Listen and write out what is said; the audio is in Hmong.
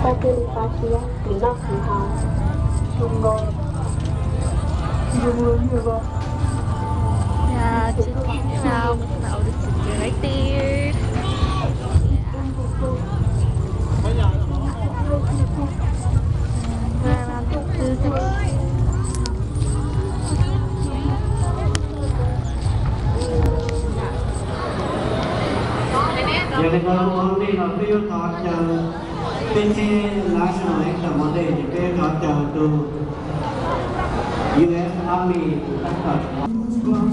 Koj thiaj li paub tias tus noj tus haus zoo nkaus, zoo nkaus li nyiaj los. Now, to, now I'm gonna order some food right there. Yog li ntawd, ua li no peb yuav thov caw peb txhib national anthem ua ntej ces peb yuav thov caw tus U S Army tus tab tom